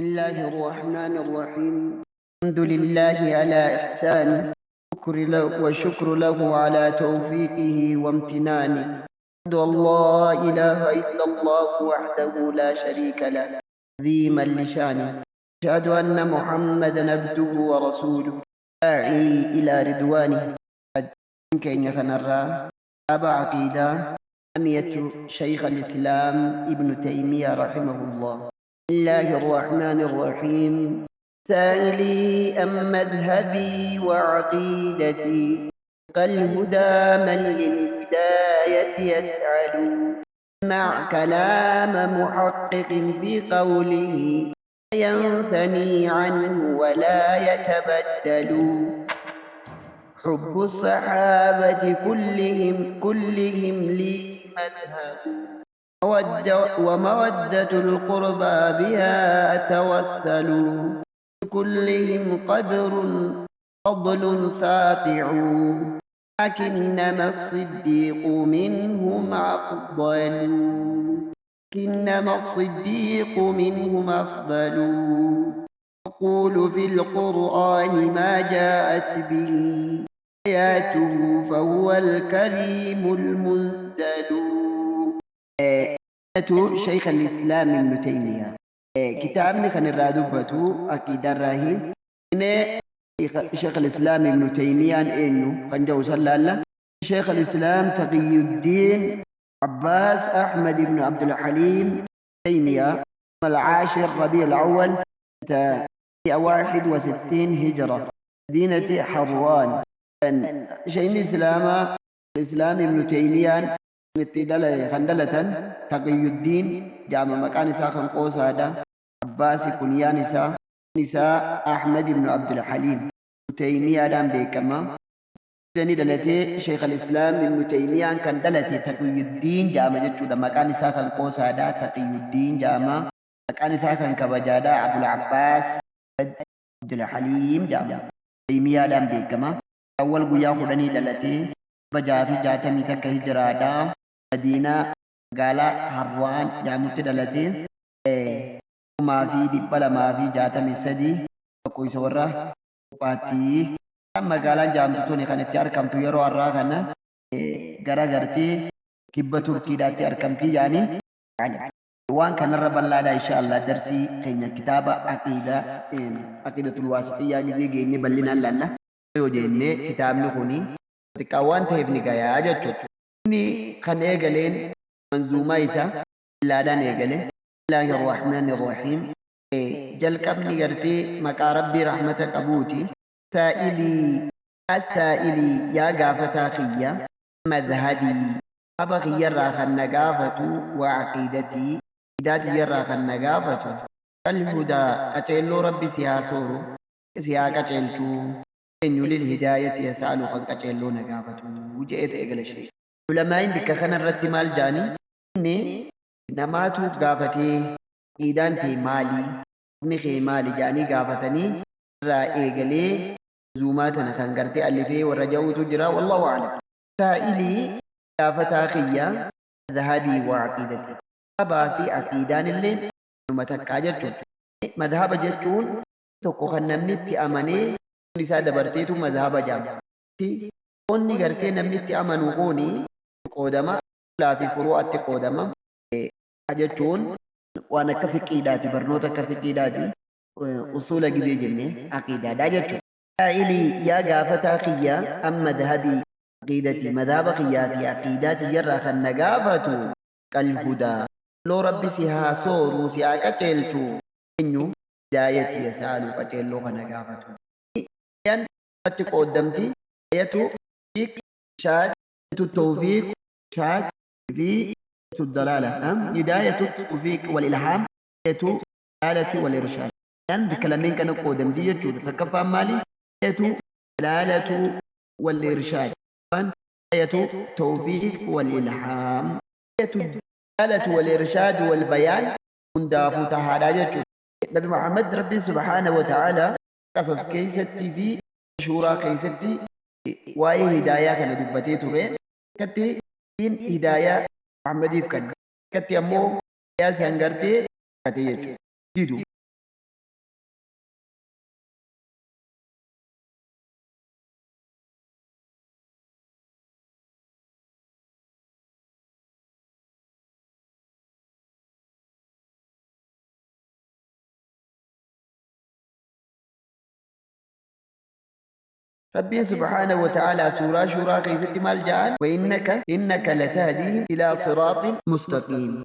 الله الرحمن الرحيم. الحمد لله على إحسانه، شكر له وشكر له على توفيقه وامتنانه. أشهد أن لا إله إلا الله وحده لا شريك له عظيما لشانه. أشهد أن محمدا عبده ورسوله داعي إلى رضوانه. كين كنرى أبا عقيدة أمية شيخ الإسلام ابن تيمية رحمه الله. بسم الله الرحمن الرحيم. سائلي أم مذهبي وعقيدتي، الهدى من للهداية يسأل، مع كلام محقق بقوله ينثني عنه ولا يتبدل. حب الصحابة كلهم كلهم لي مذهب، ومودة القربى بها أتوسل، كلهم قدر فضل ساطع، لكنما الصديق منهم أفضل، إنما الصديق منهم أفضل. أقول في القرآن ما جاءت به آياته فهو الكريم المنزل. شيخ الإسلام ابن تيمية كتابني كان الرادبة أكيد الراهي. شيخ الإسلام ابن تيمية إنه كان جو صلى شيخ الإسلام تقي الدين عباس أحمد بن عبد الحليم تيمية، العاشر ربيع الأول 61 هجرة، مدينة حروان. شيخ الإسلام ابن تيمية خندلة تقي الدين جامع مكان إساء خنقوس هذا عباس كنيان إساء أحمد بن عبد الحليم تيمية دام بكما دلتي شيخ الإسلام ابن تيمية كان دلتي تقي الدين جامع جتشو مكان إساء خنقوس هذا تقي الدين جامع مكان إساء خنكبجادا أبو العباس عبد الحليم جامع تيمية دام بكما أول قيا قرني دلتي بجافي جاتمي تك هجرادا مدينة قال هروان جامعة دلتي ما في دبلا ما في جاتمي سدي كوي سورة باتي magaalaan jaamtu tuni kan itti argamtu yeroo har'aa kana gara gartee kibba Turkiidhaatti argamti yaani waan kanarra bal'aadha. Insha Allah darsii keenya kitaaba aqiidaa aqiidatul waasixiyyaa gizee geenye bal'inaan laalla yoo jenne kitaabni kuni xiqqaa waan ta'eef ni gayaa jechuudha. Inni kan eegaleen manzuumaa isaa laadhaan eegale. Bismillaahi Rahmaani Rahiim. Jalqabni gartee maqaa Rabbii rahmata qabuuti. Saa'ilii as-saa'ilii yaa gaafataa kiyya, madhabii aba kiyyarraa kan na gaafatu, wa aqiidatii aqiidaa tiyyarraa kan na gaafatu, alhudaa qaceelloo Rabbi si haa sooru, si haa qaceelchuu, eenyu lil hidaayati yas'alu kan qaceelloo na gaafatu je'eet eegale sheekh. Ulamaa'iin bikka kana irratti maal jaanii? Inni namaatu gaafatee aqiidaan tee maali? Inni kee maali jaanii gaafatanii irraa eegalee zuumaa tana kan gartee alifee warra ja'uutu jira. Wallahu a'lam. Saa'ilii gaafataa kiyya, madhabii wa aqiidati. Madhabaa fi aqiidaan illee numa takkaa jechuudha. Madhaba jechuun tokko kan namni itti amanee isaa dabarteetu madhaba jedhama. Qonni gartee namni itti amanu kuni qoodama fi furu'aatti qoodama jechuun waan akka fiqiidhaati, barnoota akka fiqiidhaati, usuula gizee jennee aqiidaadha jechuudha. Saa'ilii yaa gaafataa kiyya, amma madhabii aqiidati, madhaba kiyyaa fi aqiidaa tiyyarraa kan na gaafatu, qalhudaa loo Rabbi si haa sooru, si haa qaceelchu, eenyu hidaayati yasaalu qaceelloo kana gaafatu. Yan achi qooddamti ayatu shaad tawfiiq shaad fi dalaala, hidaayatu tawfiiq wal ilhaam, hidayatu dalaalati wal irshaad. Yan bikka lameen kana qoodamti jechuudha. Takkaffaan maali? Hidayatu dalaalatu wal irshaad, hidayatu tawfiiq wal ilhaam, hidayatu dalaalatu wal irshaad wal bayaan hundaafuu tahaadha jechuudha. Nabi Muhammad Rabbiin subhaanahu wa ta'ala Qasas keessatti fi Shuuraa keessatti waa'ee hidaayaa kana dubbatee ture. Akkatti hidaayaa Muhammadiif kan akkatti ammoo hidaayaa isaan gartee jechuudha. Didu. Rabbiin subhaanahu wa ta'aalaa suuraa Shuuraa keessatti maal ja'an? Wa innaka innaka latahdihim ilaa siraatin mustaqiim.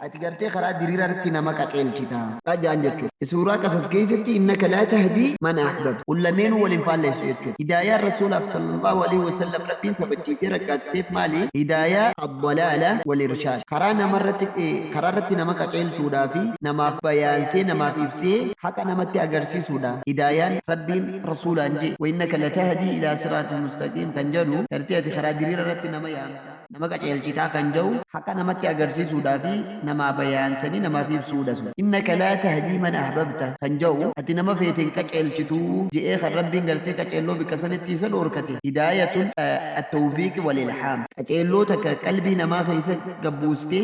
Ati gartee karaa diriiraa irratti nama qaceelchita ja'an jechuudha. Suuraa Qasas keessatti innaka laa tahdii man ahbabta. Kun lameenuu wal hin faalleessu jechuudha. Hidaayaan Rasuulaaf sallallahu alaihi wasallam Rabbiin sabachiisee raggaasiseef maali? Hidaayaa ad-dalaala wal irshaad. Karaa namarratti karaa irratti nama qaceelchuudhaa fi namaaf bayaansee namaaf ibsee haqa namatti agarsiisuudha. Hidaayaan Rabbiin Rasuulaan je'e, Wa innaka latahdii ilaa siraatin mustaqiim kan jedhu, gartee ati karaa diriira irratti nama yaamta, nama qaceelchitaa kan jedhu haqa namatti agarsiisuudhaa fi namaa bayaansanii namaaf ibsuudha sun. Innaka laa tahdii man ahbabta kan jedhu, ati nama feete hin qaceelchitu je'ee kan Rabbiin gartee qaceelloo bikka sanitti isa dhoorkate, hidaayatun at-tawfiiqi wal ilhaam. Qaceelloo takka qalbii namaa keessa gad buustee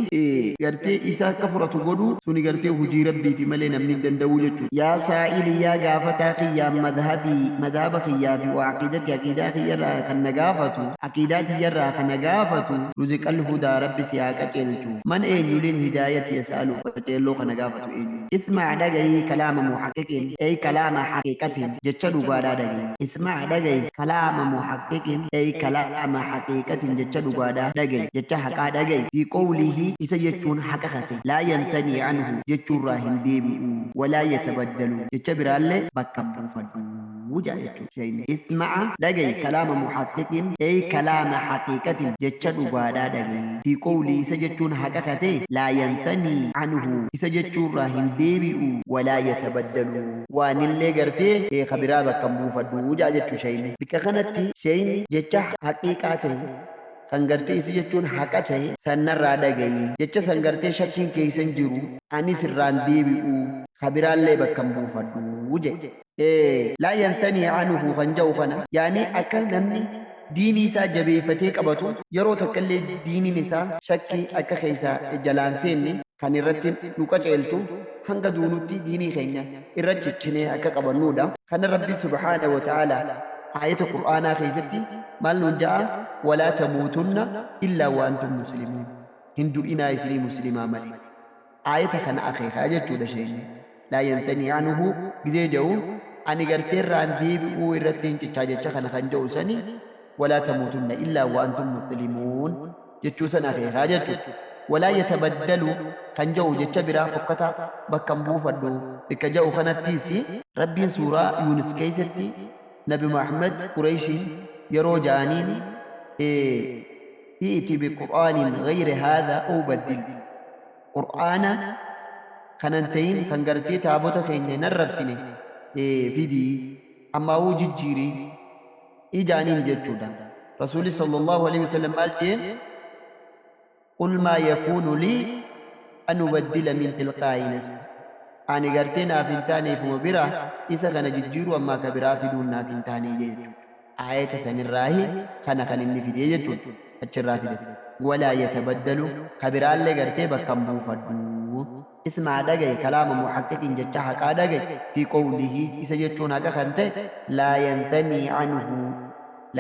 gartee isa akka fudhatu godhuu suni gartee hujii Rabbiiti malee namni hin danda'uu jechuudha. Yaa saa'ili yaa gaafataa kiyya an madhabii madhaba kiyyaa fi wa aqiidati aqiidaa kiyya irraa kan na gaafatu aqiidaa tiyya irraa ka na gaafatu ruziqal hudaa Rabbi si haa qaceelchu man eenyu lil hidaayati yas'alu qaceelloo ka na gaafatu eenyu. Ismac dhagayi kalaama muhaqqiqin ay kalaama haqiiqatin jecha dhugaadhaa dhagayi. Ismac dhagayi kalaama muhaqqiqin ay kalaama haqiiqatin jecha dhugaadhaa dhagayi jecha haqaa dhagayi fi qowlihi isa jechuun haqa ka ta'e laa yantanii anhu jechuurraa hin deebi'u walaa yatabaddalu jecha biraallee bakka hin buufadhu ja'a jechuudha sheyni. Ismac dhagayi kalaama muhaqqiqin ay kalaama haqiiqatin jecha dhugaadhaa dhagayi fi qowlihi isa jechuun haqa ka ta'e laa yantanii anhu isa jechuurraa hin deebi'u walaa yatabaddalu waanillee gartee ka biraa bakka hin buufadhu ja'a jechu sheyni. Bikka kanatti sheyni jecha haqiiqaa tahe kan gartee isi jechuun haqa tahe san narraa dhagayi jecha san gartee shakkiin keeysa hin jiru anis irraa hin deebi'u ka biraallee bakka hin buufadhu je'e. Laa yanthanii anhu kan ja'u kana yaani akka namni diinii isaa jabeeyfatee qabatu yeroo takkallee diiniin isaa shakkii akka keeysa jalaa hin seenne kan irratti nu qaceelchu hanga duunutti diinii keenya irra cichinee akka qabannuudha. Kana Rabbi subhaanahu wa ta'aalaa aayata Qur'aanaa keessatti maal nuun ja'a? Walaa tamuutunna illaa wa antum muslimuun. Hin du'inaa isinii muslimaa malee. Aayata kana akeekaa jechuudha sheeyni. Laa yantanii anhu gizee ja'u ani gartee irraan deebi'uu irratti hin cichaa jecha kana kan ja'u sani walaa tamuutunna illaa wa antum muslimuun jechuu san akeekaa jechuudha. Walaa yatabaddalu kan ja'u jecha biraa fokkataa bakka hin buufadhu bikka ja'u kanattiis Rabbiin suuraa Yuunis keessatti Nabi Muhammad Qureeshiin yeroo ja'aniin i'ti biqur'aanin ghayri haadha aw baddil Qur'aana kana hin ta'in kan gartee taabota keenya hin arrabsine fidii ammaawuu jijjiiri ijaaniin jechuudha. Rasuulli sallallahu alaihi wasallam maal jeen? Qul maa yakuunu lii an ubaddila min tilqaa'i nafsi. Ani gartee naaf hin taane ifuma bira isa kana jijjiiruu ammaa ka biraa fiduun naaf hin taane jechuudha. Aayata sanirraahi kana kan inni fidee jechuudha. Achirraa fidate. Walaa yatabaddalu ka biraallee gartee bakka hin buufadhu. Isma'a dhaga'i kalaama muhaqqiqin jecha haqaa dhaga'i fi qowlihi isa jechuun haqa kan ta'e laa yantanii anhu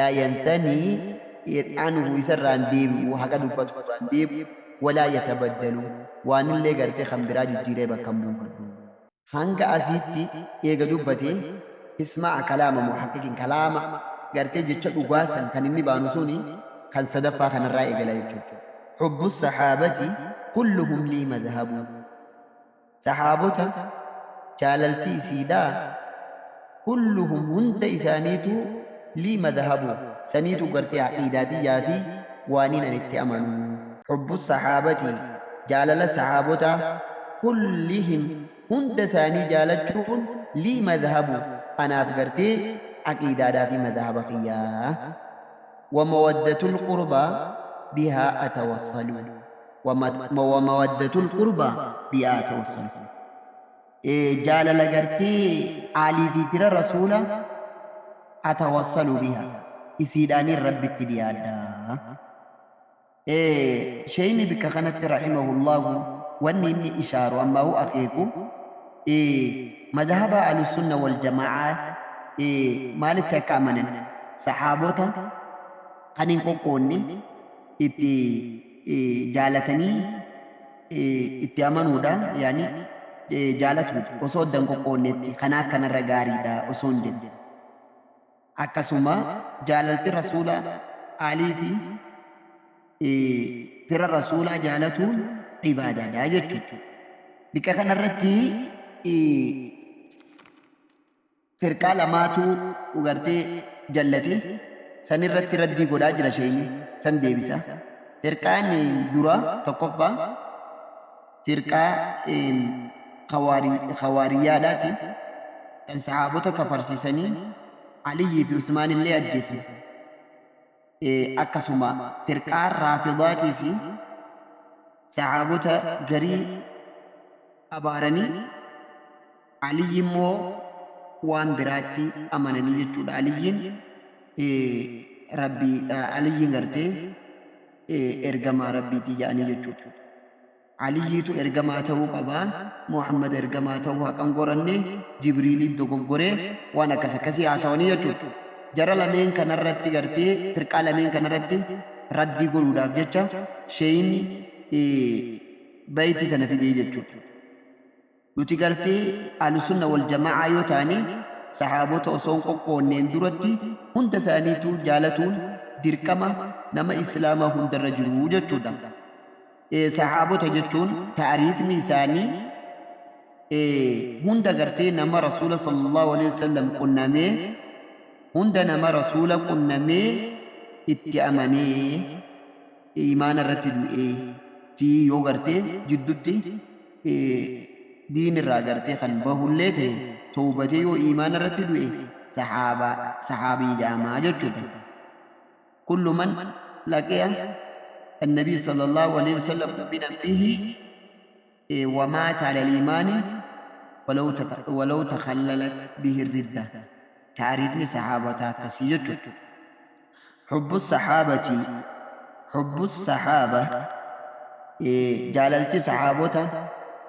laa yantanii anhu isarraa hin deebi'u haqa dubbatu irraa hin deebi'u walaa yatabaddalu waanillee gartee kan biraa jijjiiree bakka hin buufadhu. Hanga asiitti eega dubbatee isma'a kalaama muhaqqiqin kalaama gartee jecha dhugaa san kan inni baanu suni kan sadaffaa kanarraa eegala jechuudha. Hubbu sahaabati kulluhum lii madhabu. Sahaabota jaalalti isiidhaa kulluhum hunda isaaniitu lii madhabu saniitu gartee aqiidaa tiyyaa fi waaniin ani itti amanu. Hubbu sahaabati jaalala sahaabotaa kullihim hunda isaanii jaalachuun lii madhabu anaaf gartee aqiidaadhaa fi madhaba kiyyaa. Wa mawaddatul qurbaa bihaa atawassalu. Wa mawaddatul qurbaa bihaa atawassalu. Jaalala gartee aalii fi fira rasuula atawassalu biha isiidhaaniin Rabbitti dhiyaadha. Sheeyni bikka kanatti rahimahullaahu wanni inni ishaaru ammaahuu akeeku madhaba ahlusunna wal jama'aa maalitti akka amanan sahaabota kan hin qoqqoonne itti jaalatanii itti amanuudha yaani jaalatuudha osoo adda hin qoqqoonnetti kanaa akkanarra gaariidha osoo hin jenne. Akkasuma jaalalti Rasuula aalii fi fira Rasuulaa jaalatuun ibaadaadha jechuudha. Bikka kanarratti firqaa lamaatu gartee jallate, sanirratti raddii godhaa jira, sheeyni san deebisa. Firqaan dura tokkoffaa firqaa khawaariyyaadhaati, kan sahaabota kafarsiisanii Aliyyii fi Usmaan illee ajjeesan. Akkasuma firqaan raafidaatiis sahaabota garii abaaranii, Aliyyi immoo waan biraatti amananii jechuudha. Aliyyiin Rabbii, Aliyyiin gartee ergamaa Rabbiitii jedhanii jechuudha. Aliyyiitu ergamaa ta'uu qaba, Muhammad ergamaa ta'uu haqan goranne, Jibriiliin dogoggoree, waan akkas akkasii haasawanii jechuudha. Jara lameen kanarratti gartee firqaa lameen kanarratti raddii godhuudhaaf jecha sheeyni bayitii tana fidee jechuudha. Nuti gartee Ahlusunna wal Jamaa'aa yoo taane, sahaabota osoo hin qoqqoonneen duratti hunda isaaniitu jaalatuun dirqama nama Islaamaa hundarra jiru jechuudha. Sahaabota jechuun taariifni isaanii hunda gartee nama Rasuula sallallahu alaihi wasallam qunnamee, hunda nama Rasuula qunnamee itti amanee iimaana irratti du'ee fi yoo gartee jiddutti diin irraa gartee kan bahullee ta'e, tawbatee yoo iimaana irratti du'e sahaabaa, sahaabii jedhamaa jechuudha. Kullu man laqiya النبي صلى الله عليه وسلم مؤمنا به ومات على الإيمان ولو تخللت به الردة. تعريفني صحابة كسي. حب الصحابة، حب الصحابة، جاللتي صحابة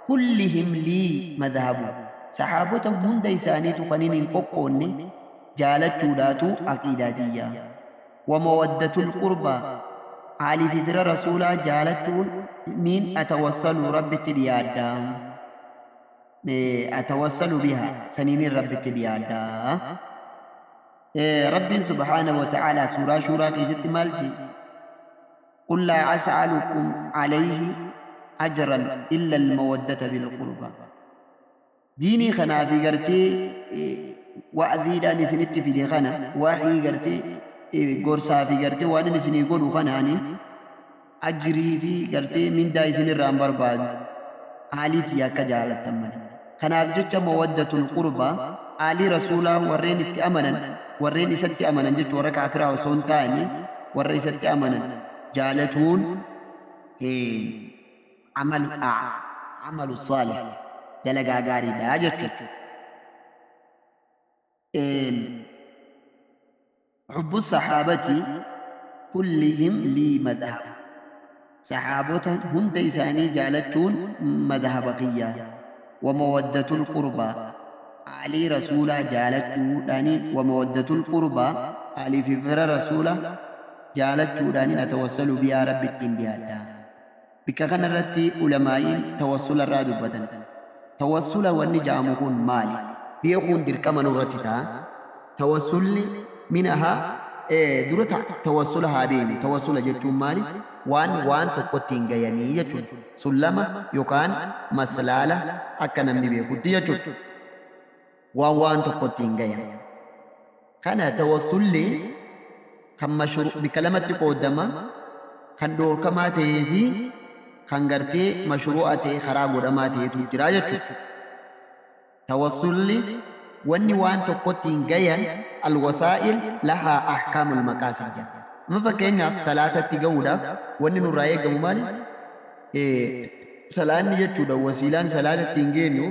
كلهم لي مذهب. صحابة هند إساني تقنين ققوني جالت عقيداتية. ومودة القربى، علي في فر رسولا جالتون نين أتوصل ربي تليادا، أتوصل بها سنين ربي تليادا. ربي سبحانه وتعالى سورة شورى كيست مالجي: قل لا أسألكم عليه أجرا إلا المودة بالقربى. ديني خنا في قرتي وأذيدان سنت في خنا وحي قرتي gorsaa fi gartee waan inni isinii godhu kanaani ajrii fi gartee mindaa isin irraa hin barbaadu, haaliitii akka jaalattan malee. Kanaaf jecha mawaddatul qurbaa, aalii Rasuulaa warreen itti amanan, warreen isatti amanan jechuun warra kaafiraa osoo hin taane, warra isatti amanan jaalatuun amalu saalih, dalagaa gaariidha jechuudha. حب الصحابة كلهم لي مذهب، صحابة هند إساني جالتون مذهب قيا. ومودة القربى، علي رسولا جالتوني، ومودة القربى، علي في فر رسولا جالتوني نتوسل بها رب التنديادا. بك كنرتي علماء توسل الرادبة، توسل والنجامكون مالي بيكون دركما نورتتا. توسل منها dura tawassula haa beeknu. Tawassula jechuun maali? Waan waan tokkotti hin gayanii jechuudha. Sullama yookaan maslaala akka namni beekutti jechuudha. Waan waan tokkotti hin gayan. Kana tawassulli kan mashru bikka lamatti qoodama: kan dhoorkamaa ta'ee fi kan gartee mashruu'a ta'e, karaa godhamaa ta'etu jira jechuudha. Tawassulli wanni waan tokkotti hin gayan, alwasaa'il lahaa ahkaamul maqaasid jedha. Amma fakkeenyaaf salaatatti gahuudhaaf wanni nurraa eegamu maali? Salaanni jechuudha, wasiilaan salaatatti hin geenyu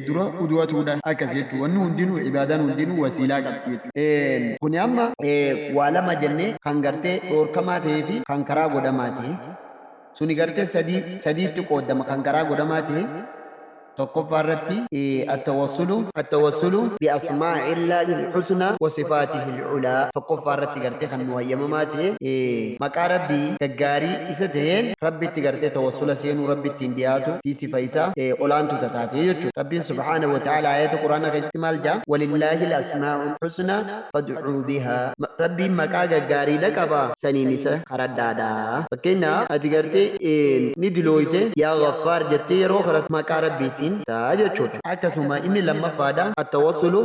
dura uduwatuudha akkas jechuudha. Wanni hundinuu, ibaadaan hundinuu wasiilaa qabdi jechuudha. Kuni amma waa lama jennee, kan gartee dhoorkamaa ta'ee fi kan karaa godhamaa ta'e. Suni gartee sadiitti qoodama, kan karaa godhamaa ta'e. Tokkoffaa irratti التوسل بأسماء الله الحسنى وصفاته العلى. Tokkoffaa irratti gartee kan nu hayyamamaa ta'e maqaa Rabbii gaggaarii isa ta'een Rabbitti gartee tawassula seenuu, Rabbi ittiin dhiyaatu fi sifa isaa olaantu taate jechuudha. Rabbiin سبحانه وتعالى ayata Quraanaa keessatti maal jedha? ولله الأسماء الحسنى فادعوه بها. Rabbiin maqaa gaggaariidha qaba, saniin isa kadhadhaadha. Fakkeenyaaf, ati gartee ni dilooyte, يا غفار jettee yeroo kadhatu maqaa Rabbiitiin ta'a jechuudha. Akkasuma inni lammaffaadha, التوسل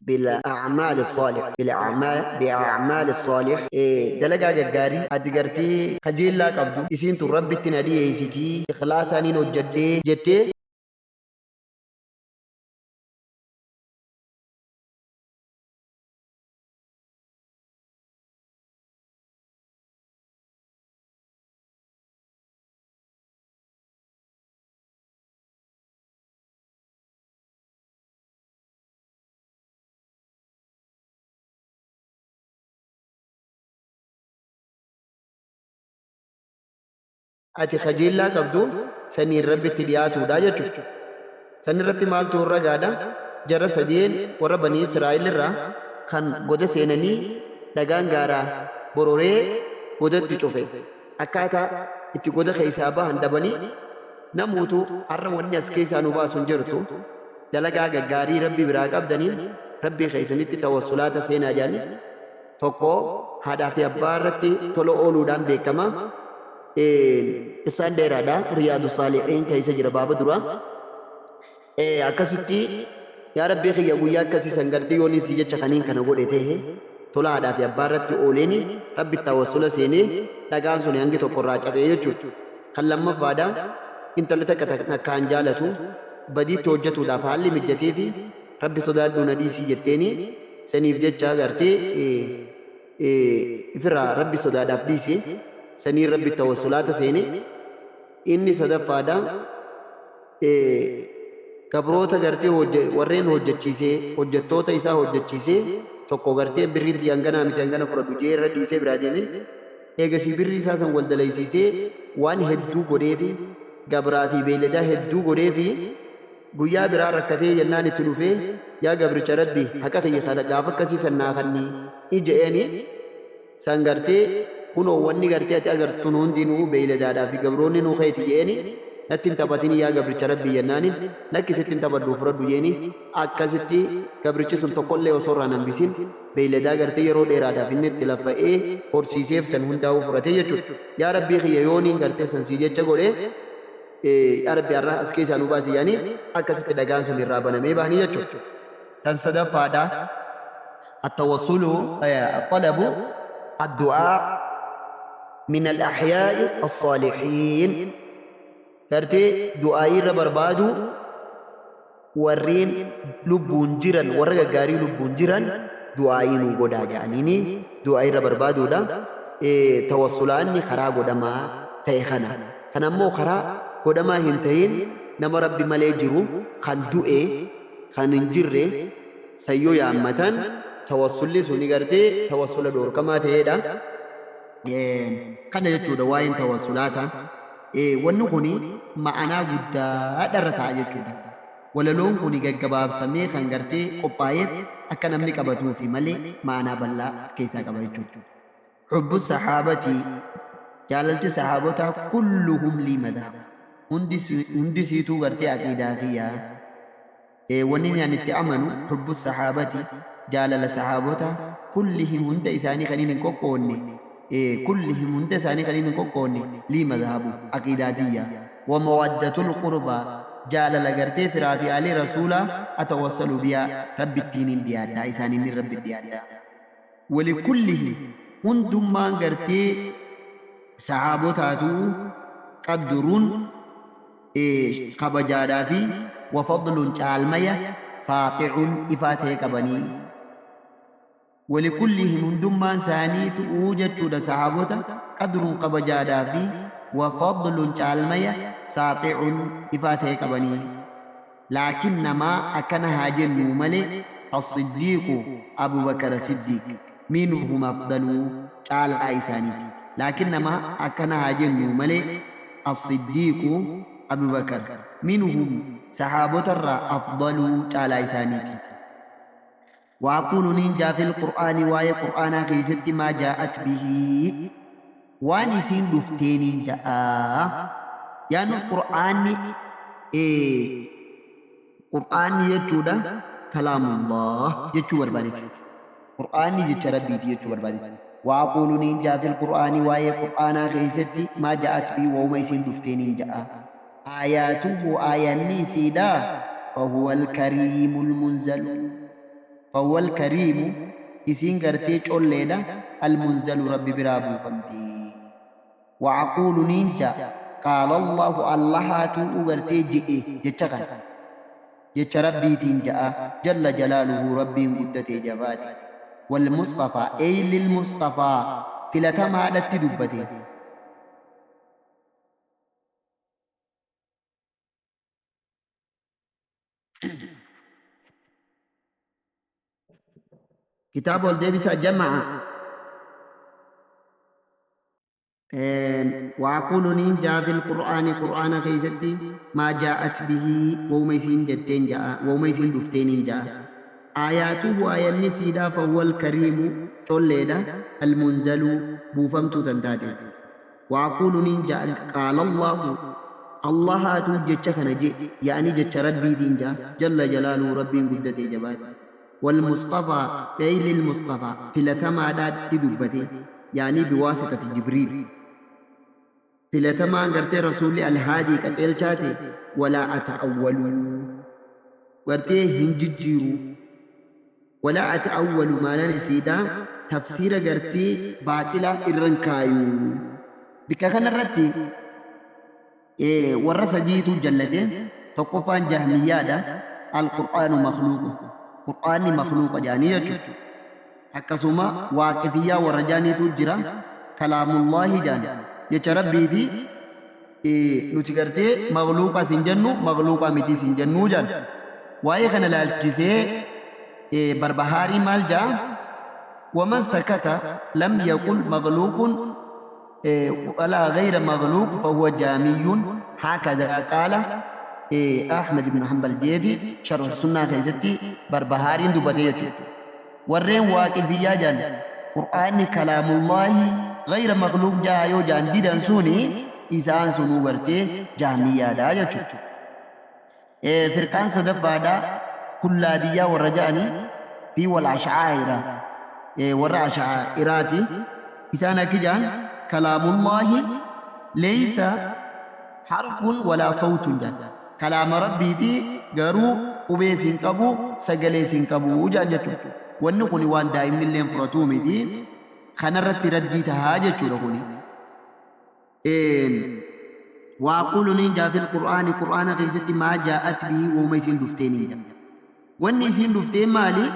بالأعمال الصالح بالأعمال الصالح. Dalagaa gaggaarii ati gartee kajeellaa qabdu, isiin tun Rabbitti na dhiyeessitii, ikhlaasaaniin hojjedhee jettee. Ati kajeellaa qabdu saniin Rabbitti dhiyaatuudha jechuudha. San irratti maaltu ragaadha? Jara sadeen warra Banii Israa'el irraa kan goda seenanii dhagaan gaaraa bororee godatti cufe. Akkaataa itti goda keessaa bahan dhabanii, namuutu har'a wanni as keessaa nu baasu hin jirtu, dalagaa gaggaarii Rabbi biraa qabdaniin Rabbii keessanitti tawassulaata seenaa jedhanii. Tokko haadhaa fi abbaa irratti tola ooluudhaan beekama. Isaan dheeraadha. Riyaadu Saalihiin keessa jira baaba dura. Akkasitti yaa Rabbii kiyya, guyyaa akkasii san gartee yoon si jecha kaniin kana godhe ta'e, tola haadhaa fi abbaa irratti ooleeni Rabbi tawassula seenee dhagaan sun hangi tokko irraa cabee jechuudha. Kan lammaffaadha, intala takka akkaan jaalatu badiitti hojjetuudhaaf haalli mijatee fi Rabbi sodaadhuu na dhiisii jetteeni, saniif jecha gartee ifirraa Rabbi sodaadhaaf dhiise, saniin Rabbi tawassulaata seene. Inni sadaffaadha, gabroota gartee warreen hojjechiisee, hojjettoota isaa hojjechiisee, tokko gartee birriin hanganaa miti, hangana fudhadhu jee irra dhiisee biraa deeme. Eegasii birrii isaa san wal dalaysiisee waan hedduu godheefi, gabraa fi beeyladaa hedduu godheefi, guyyaa biraa rakkatee jennaan itti dhufee, yaa gabricha Rabbi, haqa kiyya kana gaafa akkasii san naa kannii ije'eeni. San gartee kunoo wanni gartee ati agartu hundinuu beeyladaadhaa fi gabroonni nuu keeti je'eeni. Natti hin taphatin yaa gabricha Rabbii jennaanin, lakkisitti hin taphadhu, fudhadhu jeeni. Akkasitti gabrichi sun tokkollee osoo irraa hambisin beeyladaa gartee yeroo dheeraadhaaf inni itti laffa'ee horsiiseef san hundaa'uu fudhate jechuudha. Yaa Rabbii kiyya, yooniin gartee san sii jecha godhe, yaa Rabbi, har'a as keessaa nu baasi jedhanii, akkasitti dhagaan sun irraa banamee bahanii jechuudha. Tan sadaffaadha, التوسل طلب الدعاء من الأحياء الصالحين. Gartee du'aayii irra barbaadu, warreen lubbuun jiran, warra gaggaarii lubbuun jiran du'aayii nuu godhaa jedhaniini du'aayii irra barbaaduudha. Tawassulaanni karaa godhamaa ta'e kana. Kan ammoo karaa godhamaa hin ta'in, nama Rabbi malee jiru, kan du'e, kan hin jirre sayyoo yaammatan, tawassulli suni gartee tawassula dhoorkamaa ta'edha. Kana jechuudha waa'een tawassulaata. Wanni kuni ma'anaa guddaadha ta'a jechuudha. Walaloon kuni gaggabaabsamee kan gartee qophaa'eef akka namni qabatuufi malee ma'anaa bal'aa of keessaa qaba jechuudha. حب الصحابة, jaalalti saxaabotaa, كلهم لي مذهب, hundi siituu gartee aqiidaa kiyyaa. Wanni ani itti amanu, حب الصحابة, jaalala saxaabota, كلهم, hunda isaanii kaniin hin qoqqoonne, كلهم, hunda isaanii kaniin hin qoqqoonne, لي مذهب, aqiidaatiyya. ومودة القربى, jaalala gartee firaa fi aalii rasuulaa, أتوسل بها, Rabbi ittiin hin dhiyaadha, isaaniin Rabbi dhiyaadha. ولكلهم, hundummaan gartee saxaabotaatu, قدر, kabajaadhaa fi, وفضل, caalmaya, ساطع, ifaa ta'e qabanii. ولكلهم, hundummaan isaanii tu'uu jechuudha saxaabota, قدر, kabajaadhaa fi, وفضل, caalmaya, ساطع, ifaa ta'e qabanii. لكنما, akkana haa jennu malee, الصديق أبو بكر الصديق منهم أفضل, caalaa isaaniiti. لكنما, akkana haa jennu malee, الصديق أبو بكر منهم. Saxaabotarraa afdaluu caalaa isaaniiti. وأقول نينجا في القرآن واي قرآن كيست ما جاءت به وان اسين دفتين جاء يعني القرآن إيه قرآن يجودا كلام الله يجو بربادي قرآن يجو ربي يجو بربادي وأقول نينجا في القرآن واي قرآن كيست ما جاءت به وما اسين دفتين جاء آياته آياني سيدا فهو الكريم المنزل فهو الكريم إسين قرتي چوليدا المنزل ربي برابو فمتي وأقول نينجا قال الله الله تو قرتي جئ جتشغن جتش ربي تنجا جل جلاله ربي قدتي جباتي والمصطفى أي للمصطفى فلتما دبتي كتاب الدبس جمع وأقول نينجا في القرآن قرآن كيستي ما جاءت به وميسين جتين جاء وميسين دفتين جاء آياته آيان سيدا فهو الكريم توليدا المنزل بوفمت تنتاتي وأقول نينجا قال الله الله توجتشخنا جي يعني جتش ربي دينجا جل جلاله ربي قدتي جبات والمصطفى أي للمصطفى فلتما دات تدبتي يعني بواسطة جبريل فلتما قرتي رسولي الهادي كتلشاتي ولا أتأول قرتي هنججيرو ولا أتأول ما نسيدا تفسير قرتي باطلة إرنكايو بك خنرتي إيه ورسجيتو جلتين تقفان جهميادا القرآن مخلوق قرآن مخلوق جانية akkasuma waaqifiyyaa warra jaaniitu jira kalaamullaahi jaan jecha rabbiiti nuti gartee makhluuqa sin jennu makhluuqa miti sin jennuu jaan waa'ee kana laalchisee barbahaarii maal jaa waman sakata lam yaqul makhluuqun ولا غير مغلوق فهو جامي هكذا قال أحمد بن حنبل جيتي شرح السنة كيستي بربهارين دبتي ورين واقفيا جان قرآن كلام الله غير مغلوق جايو جان ديدان سوني إسان سنو ورتي جامية دا جچو فرقان صدفادا كلابية ورجاني في والأشعائرة ورا أشعائراتي إسان كجان كلام الله ليس حرف ولا صوت جان كلام ربي تي غرو قبيسين قبو سغليسين قبو جان جچو wanni kun waan daa'imni illee fudhatuu miti kanarratti raddii tahaa jechuudha kuni. وأقول نينجا في القرآن قرآن كيست ما جاءت به وما يسين دفتين نينجا واني يسين دفتين مالي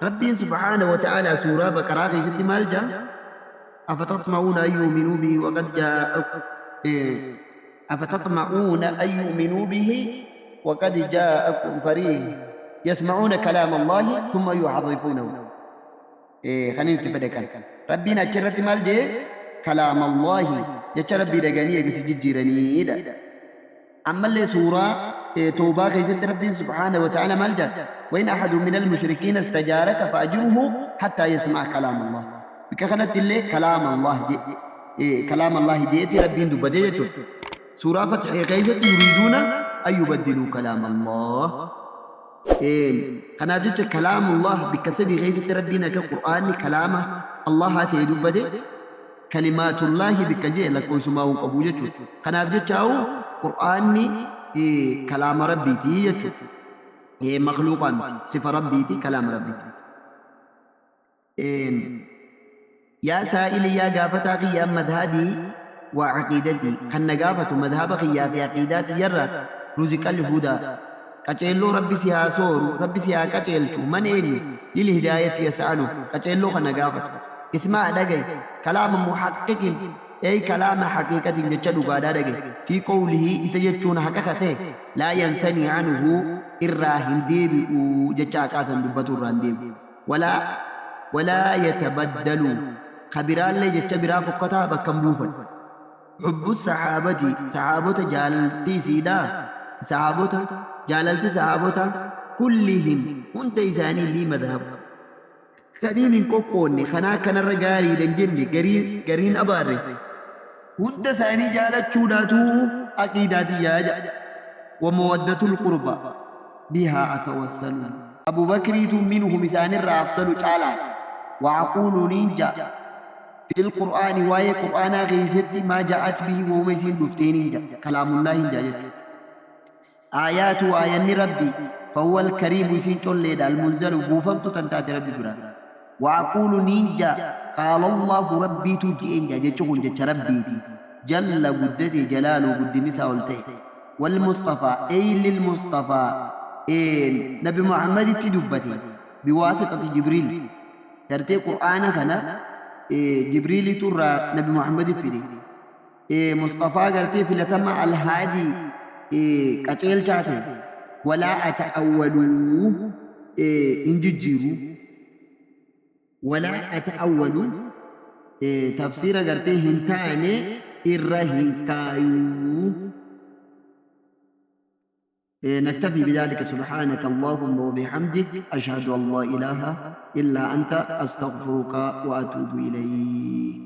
ربي سبحانه وتعالى سورة بقرة كيست مال جاء أفتطمعون أن يؤمنوا به وقد جاء أفتطمعون أن يؤمنوا به وقد جاءكم فريق يسمعون كلام الله ثم يحرفونه. خلينا نتفق ربنا أشرت مال جي كلام الله جت ربي دغني يجس جيراني دا أما اللي سورة توبة كيست ربي سبحانه وتعالى مال جا وإن أحد من المشركين استجارك فأجره حتى يسمع كلام الله بكخنت اللي كلام الله جي كلام الله جيتي ربي دبديته سورة فتح كيست يريدون أن يبدلوا كلام الله kanaaf jecha kalaamullah bikka sadii keessatti rabbiin akka qur'aanni kalaama allahaa ta'e dubbate kalimaatullaahi bikka jee lakkoofsumaa hin qabu jechuudha. Kanaaf jecha qur'aanni kalaama rabbiiti jechuudha. Makhluuqaa miti sifa rabbiiti kalaama rabbiiti. Yaa saa'ili yaa gaafataa kiyyaa madhabii waa aqiidatii kan na gaafatu madhaba kiyyaa fi aqiidaatii yarra ruziqal hudaa qaceelloo rabbi si haa sooru rabbi si haa qaceelchu man eenyu lil hidaayati yas'alu qaceelloo kana gaafatu ismaa dhagay kalaama muhaqqiqin ay kalaama haqiiqatin jecha dhugaadhaa dhagay fi qawlihi isa jechuun haqa kate laa yantani anhu irraa hin deebi'u jecha haqaasan dubbatu irraa hin deebi'u walaa yatabaddalu kabiraallee jecha biraa fokkataa bakka hin buufan hubbu saxaabati saxaabota jaalaltii siidhaa Sahaabota, jaalalti sahaabota kullihim hunda isaanii lii madhab. Kaniin hin qoqqoonne, kanaa kanarra gaariidha hin jenne, gariin abaarre. Hunda isaanii jaalachuudhaatu aqiidaa tiyyaa jedha. Wamawaddatul qurba bihaa atawassalu. Abu Bakriitu minhum isaanirraa afdalu caalaadha. Wa aquulu niin ja'a. Fil Qur'aani waa'ee Qur'aanaa keessatti maa ja'at bihi wahuma isiin dhufteeniin ja'a. Kalaamullaahiin ja'a jechuudha. Aayaatu aayanni Rabbii fahuwa al-kariimu isiin colleedha al-munzalu buufamtu tan taate Rabbi biraa. Wa aquulu niin ja'a qaala Allaahu Rabbiitu je'een ja'a jechi kun jecha Rabbiiti jalla guddate jalaaluhu guddinni isaa ol ta'e. Wal Musxafaa ey lil Musxafaa Nabi Muhammaditti dubbate biwaasixati Jibriil gartee Qur'aana kana Jibriilitu irraa Nabi Muhammaditti fide. Musxafaa gartee filatamaa Alhaadii qaceelchaa ta'e. Walaa ata'awwaluu hin jijjiiru. Walaa ata'awwalu tafsiira gartee hin taane irra hin kaayuu. نكتفي بذلك سبحانك اللهم وبحمدك أشهد أن لا إله إلا أنت أستغفرك وأتوب إليك.